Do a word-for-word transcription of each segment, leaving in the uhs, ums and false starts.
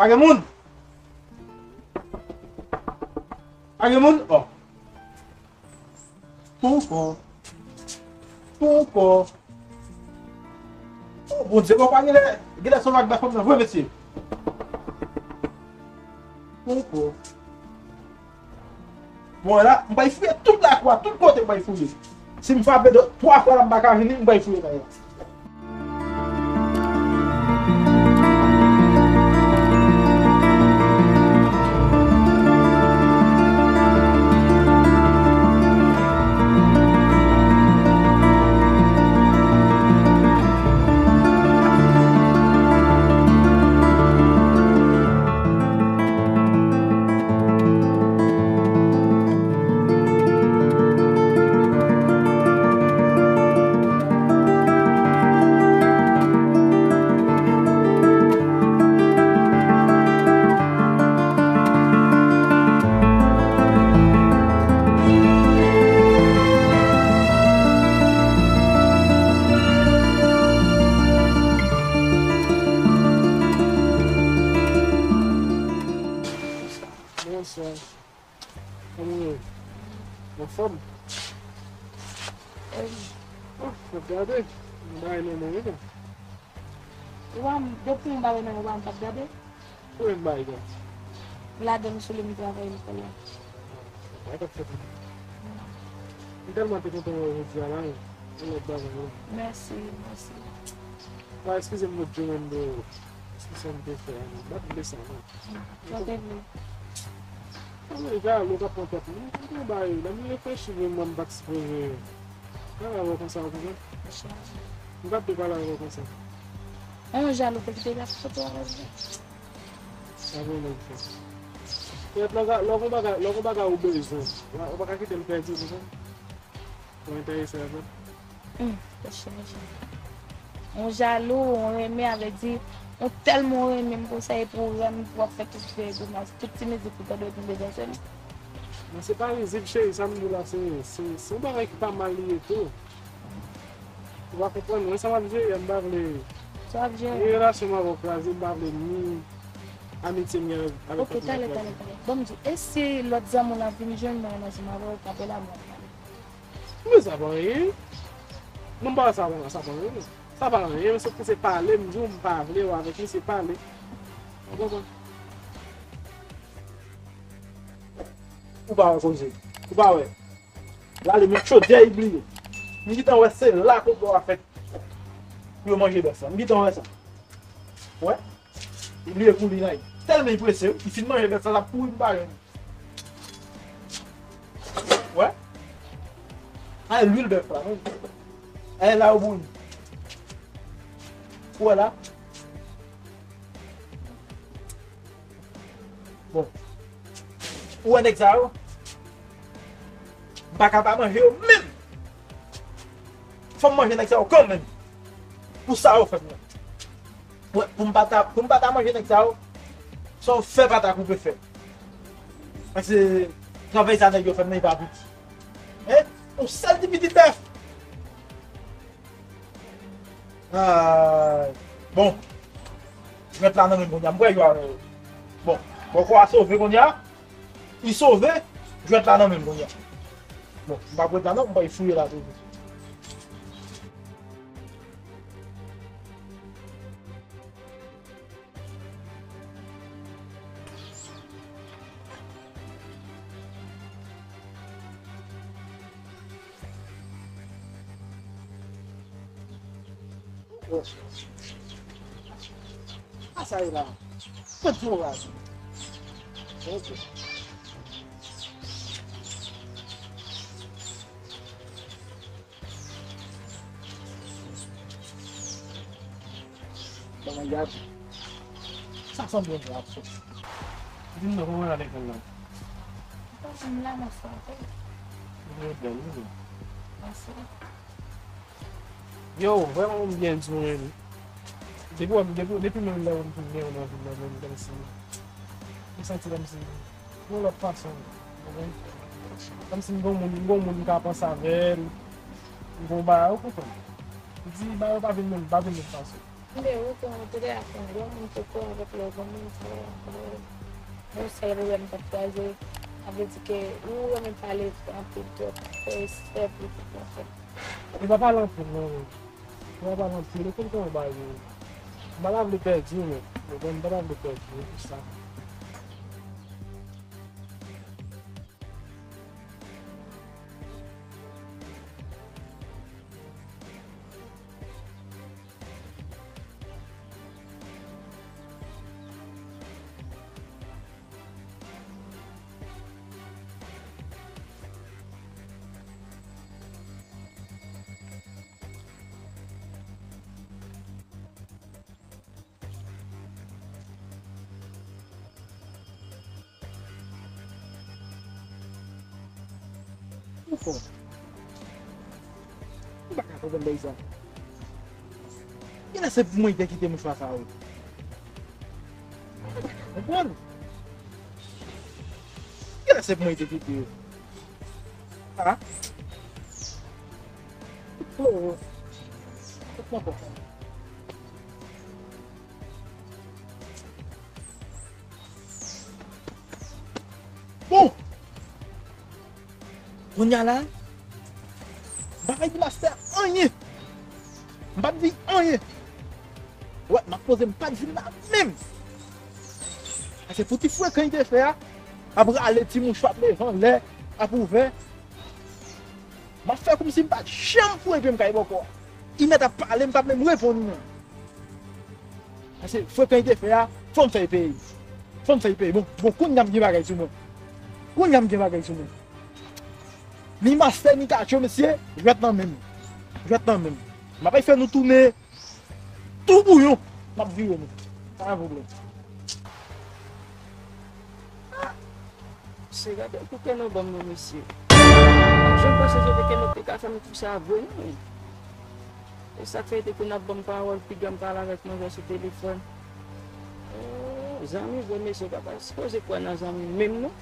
Pa gen moun? Pa gen moun? Oh. Poukò? Poukò? Oh, Bondye, bon, pa genlè, genlè se yon vag nan fanm nan vre, mesye. Poukò? Bon, la, m pral fouye tout lakou a, tout kote m pral fouye. Si m frape de twa fwa la, m pa ka vini, m pral fouye kay la. Bonswa. Kòman w ye? Anfòm? Em. Oh, m ap gade. M bay nan men wi, non. Ou pa, depi m bay nan men, ou pa, m p ap gade. Kouman m bay gade? Ladan m sou li m travay m fè la. Bagay k ap fèt wi. M tèlman te kontan wè w jodi a la, wi. Yon lòt bagay, wi. Mèsi, mèsi. Ah, eskize m lòt jou menm, bro. Eskize m te fè a, non. M pa t vle sa, non. Sa te vle. Mwen jalou k ap pran tèt mwen. Mwen te bay, lè mwen reflechi vre, mwen m pa t sipoze pale avè w konsa, w konprann? M pa t dwe pale avè w konsa. Yon jalou te kite l ap foto avè l. Sa vre menm, frè. Pèt lè w ka, lè w gon bagay, lè w gon bagay ou bezwen, ou pa ka kite l pèdi, w konprann? Ou enterese avè l? Hum, tèt chaje. Yon jalou, yon renmen, avè di, yon tèlman w renmen m konsa, epi w renmen, epi w ap fè tout vye domaj, tout ti mizik ou tande w tonbe danse l. Non, se pa rizib, cheri, sa m di w la, se, se, se yon bagay ki pa mal li ye tou. Ou pa konprann, mwen sa m ap jere, m pa vle. Sa w ap jere? Ni relasyon m avè w kraze, m pa vle ni amitye m gen avèk, avèk lòt moun. Ok, talè, talè, talè. Bon, m di, e si lòt zanmi w la vin jwenn mwen ansanm avè w, k ap rele m? Men sa pa anyen. Non, m pa wè sa, sa pa anyen. Sa pa anyen, men sòf ke se pale, m di w m pa vle w avèk li, se pale. Ou konprann? Ou pa wè koze. Ou pa wè. L ale met chodyè, li bliye. M gentan wè se la konplo a fèt. Pou yo manje bèf la. M gentan wè sa. Wè. Li bliye kou li la. Tèlman li prese, wi. Li fin manje bèf la, l ap kouri pou pa jwenn. Wè. Ay, lwil bèf la, non. Ay, la, yo bouyi. Ou wè la? Bon. Ou wè nèg sa yo? M pa ka pa manje yo menm. Fò m manje nèg sa yo kanmenm. Pou sa yo fè m nan. Pou, pou m pa ta, pou m pa ta manje nèg sa yo, sa yo fè pa ta koupe fè. Paske travay sa nèg yo fè m nan, e pa piti. Hein? Yon sèl ti pitit bèf. Ay. Bon. Jwèt la nan men m kounye a. M kwè yo a. Bon. Bon, kò a sove kounye a. Li sove. Jwèt la nan men m kounye a. Bon, m pa p ret la non, m pral fouye la toujou. A sa ye la. Kot yo la? Ok. Bagay gate. Sa sanble yon trap. Di m non, kòman l ale lekòl la? Mwen la, mwen sanble. Mwen bèl, wi. Mèsi. Yo, vrèman, m byen di w, men depi w, depi, depi menm lè w m fin gen w nan vi m nan, menm kòmsi m santi kòmsi yon lòt fason, w konprann? Kòmsi m gon moun, m gon moun m ka panse avè l, m gon bagay, ou konprann? M di bagay yo pa vin menm, pa vin menm fason. M te ou konn, ou te deja konn, lè yon moun te kò avèk lè yon moun, sa, yon sèl revè m t ap kwaze, sa vle di ke ou renmen pale anpil twòp, fè espè pou tout moun. Li pa pale anpil, non. Li pa pale anpil. Li konn kòman bagay yo ye. M pa ta vle pèdi w, men. Ou konprann, m pa ta vle pèdi w, se sa. Ou fò. M pa ka konprann bagay sa. Genlè se pou mwen ki te kite mouchwa sa yo. M pa ka konprann. Genlè se pou mwen ki te kite yo. Ah. Oh. Bon! Kounye a la, m pa ka di mastè anyen. M p ap di anyen. Wè, m ap poze, m p ap vin la menm. Paske pou ti frekan li te fè a, ap rale ti mouchwa, ap leve anlè, ap ouvè. M ap fè kòmsi m pa t janm foure pye m kay bòkò a. Li mèt ap pale, m p ap menm reponn li menm. Paske frekan li te fè a, fò m fè l peye. Fò m fè l peye. Bon, bon, kounye a m gen bagay sou mwen. Kounye a m gen bagay sou mwen. Ni mastè, ni katcho, mesye, jwèt nan men m. Jwèt nan men m. M ap fè nou tounen tou bouyon. M ap vire nou. Pa gen pwoblèm. Mesye, gade pou Keno ban m non, mesye. M pa t janm panse se te Keno ki te ka fè m tou sa vre, non. E sa k fè li te konn ap ban m pawòl, piga m pale avèk manzè sou telefòn. Oh, zanmi vre, mesye, pa, pa sipoze kwè nan zanmi menm, non.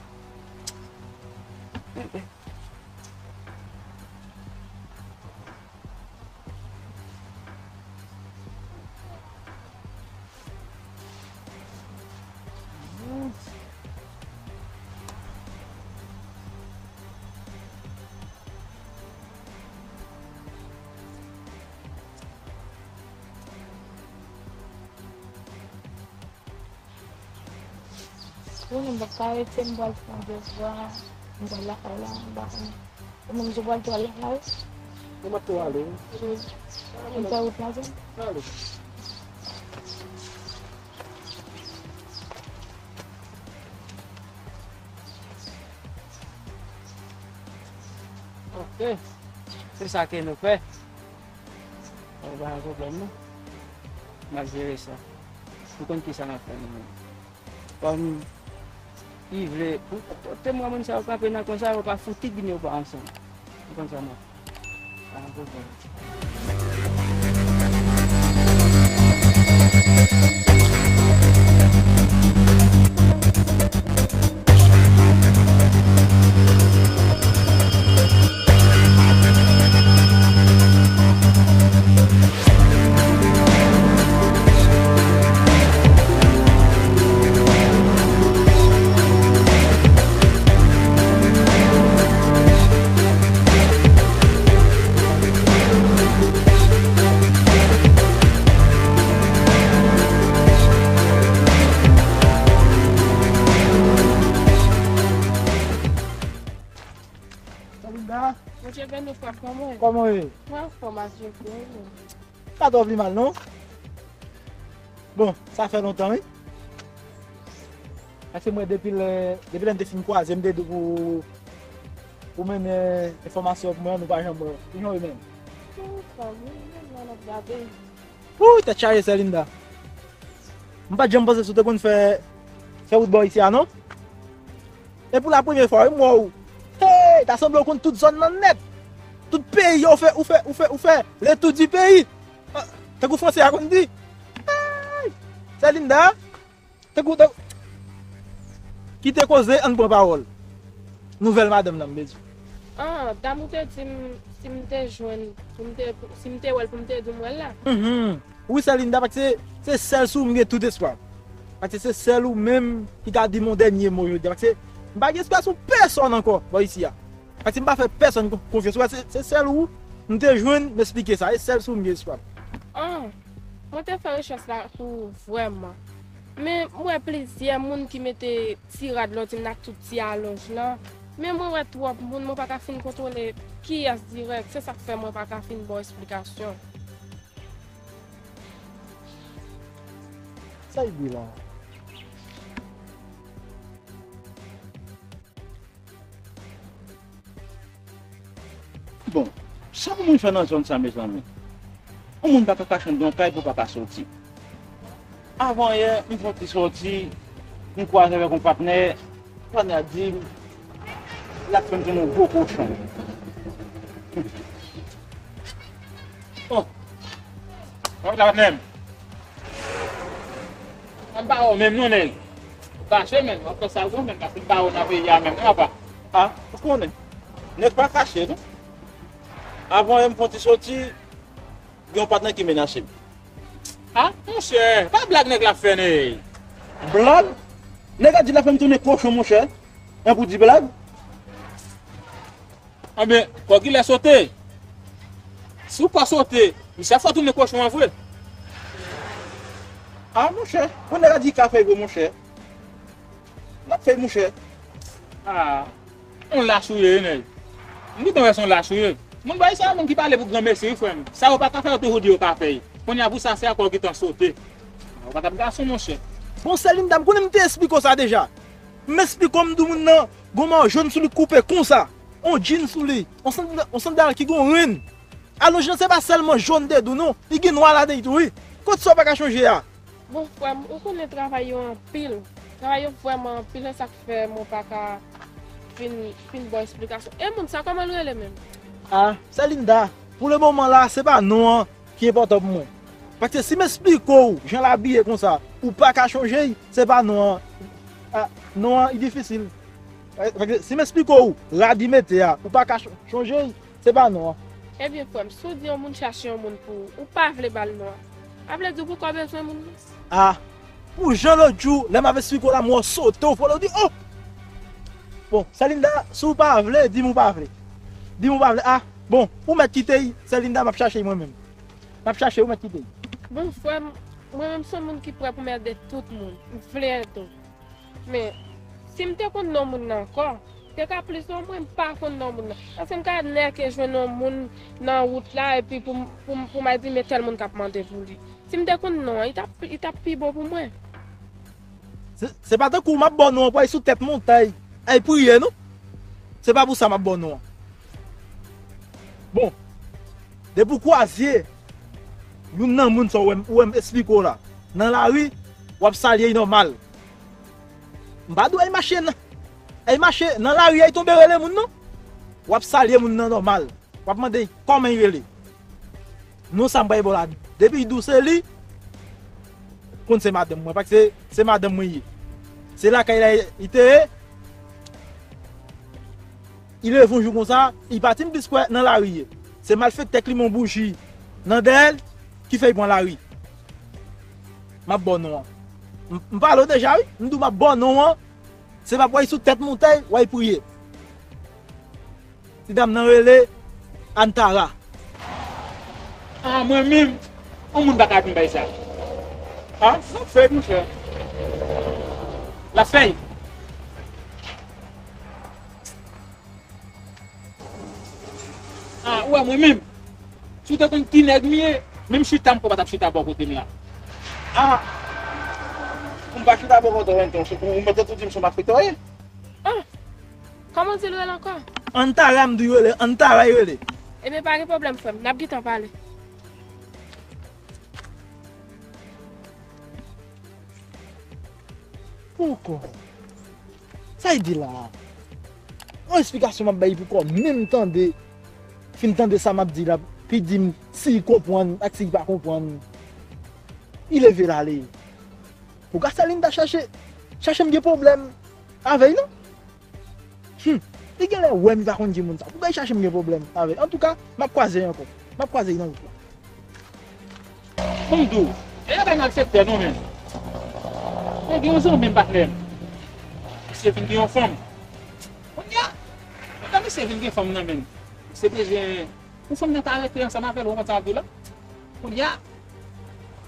Bon, m p ap ka rete, m pral pran devwa, m pral lakay la, m pa konn. Ou menm tou pral tou al lakay? Mwen m ap tou ale, wi. Wi. M fè wout la tou. Ale. Ok. Se sa ke nou fè. Pa gen pwoblèm, non. M ap jere sa. Ou konn kisa m ap fè, non. Kòm li vle, pou kote mwa moun sa yo kanpe nan konsa, yo pa fouti gine yo pa ansanm. Ou konn sa, non? Pa gen pwoblèm. Salut, Da. Bondye beni w, frè, kòman w ye? Kòman w ye? Mwen anfòm, Bondye beni w. Pa twò pi mal, non? Bon, sa fè lontan, wi. Paske mwen, depi lè, depi lè n te fin kwaze, m te di w pou, pou mennen enfòmasyon pou mwen, nou pa janm wè. Kijan w ye menm? Anfòm, wi, menm nan n ap gade. Wouy, tèt chaje, sè Linda. M pa t janm panse si w te konn fè, fè wout bò isi a, non. E pou la premye fwa, wi, m wè w. Hey, ta sanble w konn tout zòn nan nèt. Tout peyi a, ou fè, ou fè, ou fè, ou fè le tour du pays. Ah, tankou franse a konn di. Hey, Selinda. Tankou, tankou. Kite koze, ann pran pawòl. Nouvèl madanm nan, m bezwen. Ah, dam ou te di m, si m te jwenn, pou m te, si m te wè l, pou m te di w m wè l la. Mhm. Wi, Selinda, paske se, se sèl sou ou m gen tout espwa. Paske se sèl ou menm ki ka di m yon dènye mo jodi a. Paske m pa gen espwa sou pèsonn ankò bò isi a. Paske m pa fè pèsonn kon-, konfyans. Ou wè, se, se sèl ou m te jwenn, m esplike sa. Se sèl sou ou m gen espwa. Ah, mwen te fè rechèch la pou ou vrèman. Men m wè plizyè moun ki mete ti rad lòti m nan ak tout ti alonj lan. Men mwen wè twòp moun, mwen pa ka fin kontwole kiyès dirèk. Se sa k fè mwen pa ka fin ba w esplikasyon. Sa y di la? Bon, sa pou moun fè nan zòn sa, mezanmi? Yon moun pa ka kache anndan yon kay pou pa ka soti. Avan yè, m fè yon ti sòti, m kwaze avèk yon patnè, patnè a di m l ap fè m tounen yon gwo kochon. Oh! Wè la patnè m. An ba w menm non nèg. Kache menm, w ap fè sa w konn menm, paske m ba w nan peyi a menm non apa. A, ou konnen. Nèg pa kache non. Avan yè m fè yon ti sòti, gen yon patnè ki menase m. A, monchè, pa blag nèg la ap fè nèg. Blag? Nèg la di l ap fè m tounen kochon monchè. An pou di blag? Anben, kòkilè sote. Si w pa sote, misye ap fè w tounen kochon an vre. A, monchè, pou nèg la di ka fèy vre, monchè. N ap fèy, monchè. A, yon lach ou ye, wi, nèg. M gentan wè se yon lach ou ye. Moun bay sa, moun ki pale pou granmesi, wi, frè m. Sa yo pa ka fè, yo toujou di yo ka fèy. Kounye a, pou sa, se akò w gentan sote. Ou pa t ap gason, monchè. Bon, Selinda, m konnen m te esplike w sa deja. M esplike w, m di w moun nan, gon mayo jòn sou li koupe konsa. On djin sou li. On sand-, on sandal ki gon renn. Alonj lan se pa sèlman jòn te di w non. Li gen nwa ladan l tou wi. Kot sa w pa ka chonje a? Bon, frè m, ou konnen travay yo anpil. Travay yo vrèman anpil, se sa k fè mwen pa ka fin, fin ba w esplikasyon. E moun sa, kòman l rele menm? A, Selinda, pou le moman la, se pa non an ki enpòtan pou mwen. Paske si m esplike w jan l abiye konsa, ou pa ka chonje l, se pa non an. A, non an, li difisil. Paske si m esplike w rad li mete a, ou pa ka ch-, chonje l, se pa non an. Ebyen, frè m, si w di yon moun chache yon moun pou ou, ou pa vle ba l non an, sa vle di w poko bezwen moun nan? A, pou jan lòt jou, lè m ap esplike w la, m wè w sote, w fole, w di, oh! Bon, Selinda, si w pa vle, di m ou pa vle. Di m ou pa vle. A, bon, ou mèt kite l, Selinda, m ap chache l mwen menm. M ap chache, ou mèt kite l. Bon, frè m, mwen menm se yon moun ki prè pou m ede tout moun. M vle ede w. Men, si m te konn non moun nan ankò, te ka plis bon, mwen m pa konn non moun nan. Paske m ka nèke jwenn yon moun nan wout la, epi pou m, pou m, pou m al di, men tèl moun k ap mande pou li. Si m te konn non an, li t ap, li t ap pi bon pou mwen. Se, se pa tankou m ap ba w non an pou al sou tèt montay, al priye, non. Se pa pou sa m ap ba w non an. Bon, depi w kwaze youn nan moun sa w wè m, ou wè m esplike w la, nan lari, w ap salye l nòmal. M pa di w al mache nan, al mache nan lari, al tonbe rele moun, non. W ap salye moun nan nòmal. W ap mande l kòman l rele. Non sa m pral ba w la, depi l di w se li, konn se madanm mwen, paske se madanm mwen li ye. Se lakay la li te ye. Li leve yon jou konsa, li pati m plis kwè nan lari ye. Se malfektè k limen yon bouji nan dèyè l ki fè l pran lari. M ap ba w non an. M, m pale w deja wi, m di w m ap ba w non an. Se pa pou w al sou tèt montay, w al priye. Ti dam nan rele Antara. A, mwen menm, yon moun pa ka di m bay sa. A, l ap fèy, monchè. L ap fèy. A, ou wè mwen menm, si w te konn ki nèg m ye, menm chita m kwè w pa t ap chita bò kote m la. A, pou m pa chita bò kote w, ou mèt tou di m se yon malfektè w ye. A, kòman w di l rele ankò? Antara m di w rele, Antara l rele. Ebyen, pa gen pwoblèm, frè m. N ap gentan pale. Poukò? Sa y di la a? Yon esplikasyon m ap bay poukò, menm tande, fin tande sa m ap di la, pi di m si y konprann ak si y pa konprann. Y leve l ale. Pou Gaseline ta chache, chache m gen pwoblèm avè y non. Hmm. Li genlè wè m pa konn ki moun sa. Pou y chache m gen pwoblèm avè l. Antouka, m ap kwaze y ankò. M ap kwaze y nan wout la. Fòm dou. E pa malfektè non menm. E gen yon zanmi m patnè m. Misye vin gen yon fanm. Kounye a, pandan misye vin gen fanm nan menm, misye bezwen pou fanm nan ta rete ansanm avè l, ou konprann sa m ap di w la? Kounye a,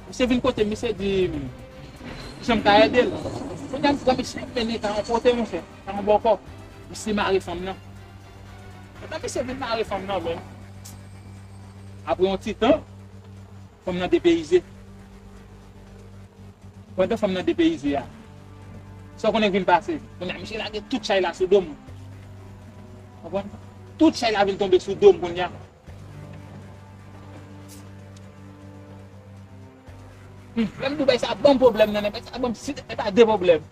misye vin kote m, misye di m jan m ka ede l. Kounye a, m di misye, men li ta yon kote, monchè, ta yon bòkò. Misye mare fanm nan. Pandan misye vin mare fanm nan menm, apre yon ti tan, fanm nan depeyize. Pandan fanm nan depeyize a, sa w konnen k vin pase? Kounye a, misye lage tout chay la sou do m. Konprann? Tout chay la vin tonbe sou do m kounye a. Hmm, lè m di w bagay sa ban m pwoblèm nan, bagay sa ban m si, e pa de pwoblèm.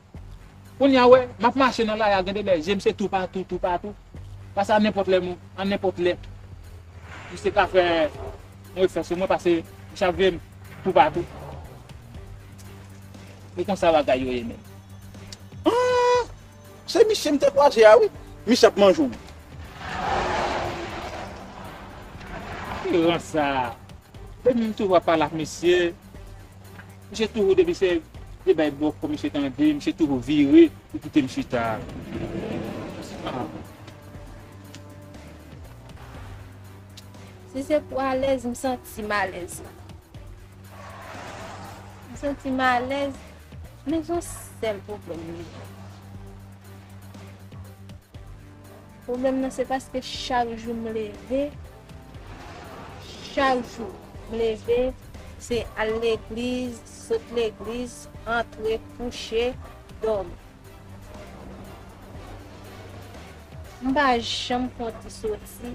Kounye a, wè, m ap mache nan lari a, gen de lè, je m se toupatou, toupatou. Pase a nenpòt lè, mwen, a nenpòt lè. Misye ka fè yon efè sou mwen, pase misye ap veye m toupatou. E konsa bagay yo ye menm. Ah, se misye m te kwaze a, wi. Misye ap manje w. Ki rans sa? Depi m toujou ap pale ak misye, misye toujou depi se de bay bòkò misye tande, misye toujou vire pou kite m chita. Ah. Si se pou alèz, m santi m alèz. M santi m alèz, men se yon sèl pwoblèm li gen. Pwoblèm nan se paske chak jou m leve, chak jou m leve, se al legliz, sot legliz, antre, kouche, dòmi. M pa janm fè yon ti soti.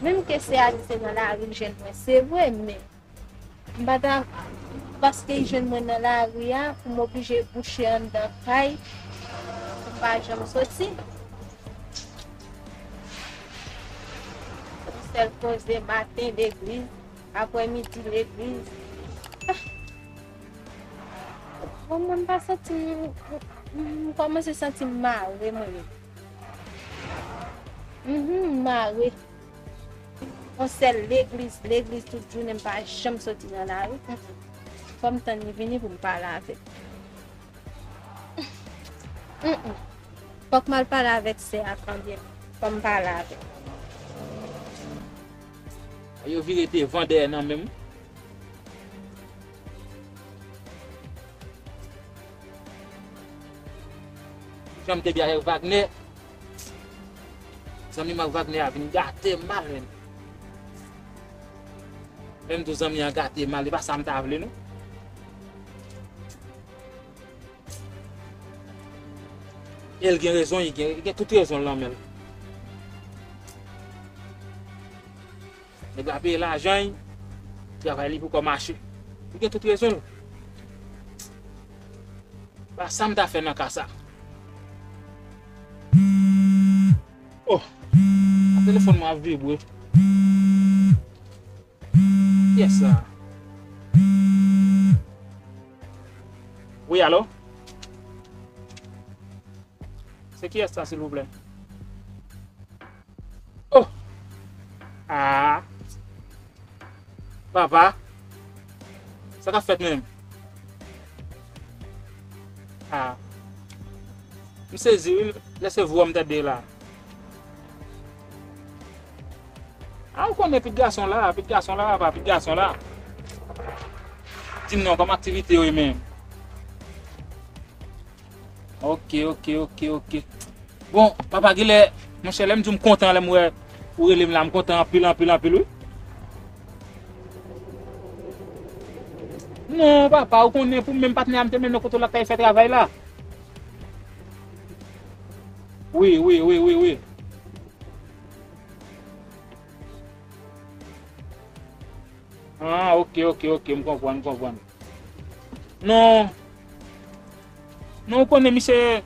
Menm ke se a di se nan lari l jwenn mwen, se vre, men M pa ta, paske l jwenn mwen nan lari a, pou m oblije bouche anndan kay, pou m pa janm soti. Yon sèl koze maten legliz, aprèmidi legliz. Ah! Bon, mwen m pa santi m, m, m kòmanse santi m mare mwen menm. Mhm, m mare. Yon sèl legliz, legliz tout jounen, m pa janm soti nan lari. Mm, mm. Fò m tann li vini pou m pale avè l. Mm, mm. Fòk m al pale avèk sè a, tande. Fò m pale avè l. Yo vire devan dèyè nan men m. Jan m te byen avèk Wagner. Zanmi m ak Wagner a vin gate m mal, menm. Lè m di w zanmi an gate m mal, e pa sa m ta vle, non. E l gen rezon, li gen, li gen tout rezon l nan men l. Nèg la peye lajan l, travay li poko mache. Li gen tout rezon l. Pa sa m ta fè nan ka sa. Oh! Telefòn mwen ap vibre. Kiyès sa? Wi, alo? Se kiyès sa, silvouplè? Oh! Ah! Papa! Sa k ap fèt menm? Ah! M sezi, wi, lè se vwa m tande la. Ah, ou konnen pitit gason la, pitit gason la, papa, pitit gason la. Di m non, kòman aktivite yo ye menm? Ok, ok, ok, ok. Bon, papa Gilè, monchè, lè m di w m kontan lè m wè ou rele m la, m kontan anpil, anpil, anpil, wi. Non, papa, ou konnen pou m menm patnè a m te mennen kote l ap fè travay la. Wi, wi, wi, wi, wi. Ah, ok, ok, ok, m konprann, m konprann. Non, Non, ou konnen misye,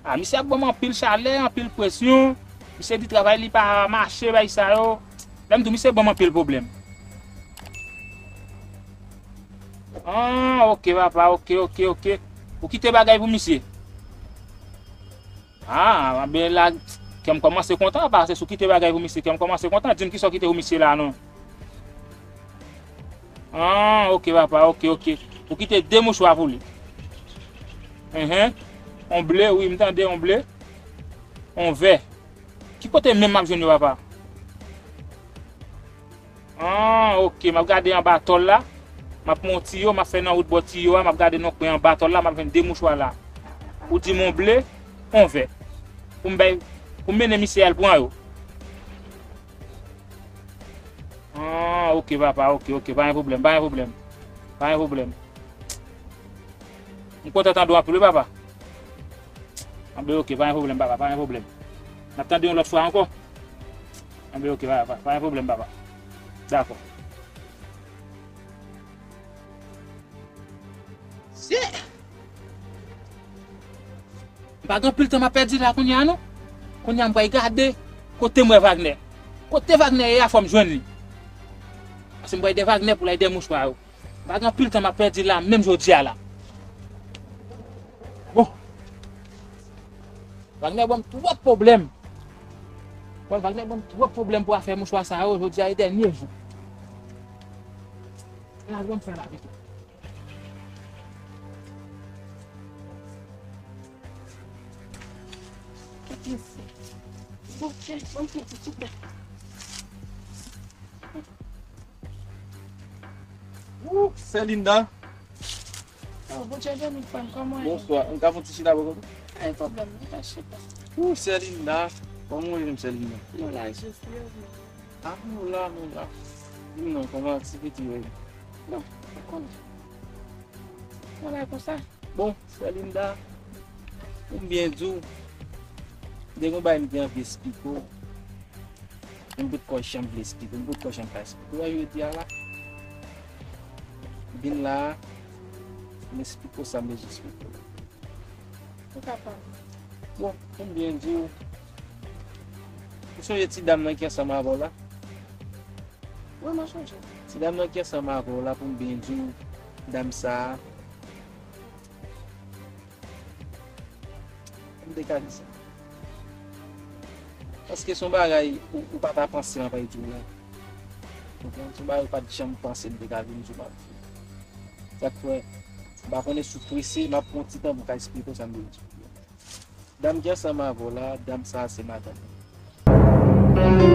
a, misye ap ban m anpil chalè, anpil presyon. Misye di travay li pa mache, bay sa yo. Lè m di w, misye ban m anpil pwoblèm. Ah, ok, papa, ok, ok, ok. Ou kite bagay pou misye. Ah, ben la, kè m kòmanse kontan, papa, se si w kite bagay pou misye, kè m kòmanse kontan, di m kisa w kite pou misye la, non. Ah, ok, papa, ok, ok. Ou kite de mouchwa pou li. Enhen. On ble, wi, m tande, on ble. On vè. Ki kote menm m ap jwenn yo, papa? Ah, ok, m ap gade anba tòl la. M ap pran yon tiyo, m ap fè nan wout bò tiyo a, m ap gade nan kwen anba tòl la, m ap jwenn de mouchwa la. Ou di m on ble, on vè. Pou m bay, pou m mennen misye al pran yo. Ah, ok, papa, ok, ok, pa gen pwoblèm, pa gen pwoblèm. Pa gen pwoblèm. M kontan tande w anpil, wi, papa. Anben, ok, pa gen pwoblèm, papa, pa gen pwoblèm. N ap tande yon lòt fwa ankò. Anben, ok, papa, pa gen pwoblèm, papa. Dakò. Se M pa gen anpil tan m ap pèdi la kounye a, non. Kounye a m pral gade kote m wè Wagner. Kote Wagner ye a, fò m jwenn li. Paske m pral ede Wagner pou l ede mouchwa yo. M pa gen anpil tan m ap pèdi la, menm jodi a la. Bon. Wagner ban m twòp pwoblèm. Bon, Wagner ban m twòp pwoblèm pou afè mouchwa sa yo. Jodi a e dènye jou. Gade sa m fè la, pito. Bon, bon, bon, bon, bon, bon. Wou, sè Linda. Oh, Bondye beni w, frè m, kòman w ye? Bonswa. M ka fè yon ti chita bò kote? Pa gen pwoblèm, nou ka chita. Wou, sè Linda. Kòman w ye menm, sè Linda? Nou la, Jezi, yo vini. Ah, nou la, nou la. Di m non, kòman aktivite yo ye? Bon, ou konnen. Nou la konsa. Bon, sè Linda, pou m byen di w, m te gen yon bagay m te anvi esplike w. M potko janm vle esplike w, m potko janm ka esplike w. Wè jodi a la, m vin la a, m esplike w sa m bezwen esplike w. Ou ka pale. Bon, pou m byen di w, ou sonje ti dam nan ki ansanm avè w la? Wi, mwen sonje. Ti dam nan ki ansanm avè w la, pou m byen di w, dam sa a, m te ka di sa. Paske se yon bagay ou, ou pa ta panse an pral di w la. Ou konprann? Se yon bagay ou pa t janm panse m te ka vin di w m ap di w. Sa k fè, m pa konnen si w prese, m ap pran yon ti tan pou m ka esplike w sa m vle di w. Dam ki ansanm avè w la, dam sa a se madanm mwen.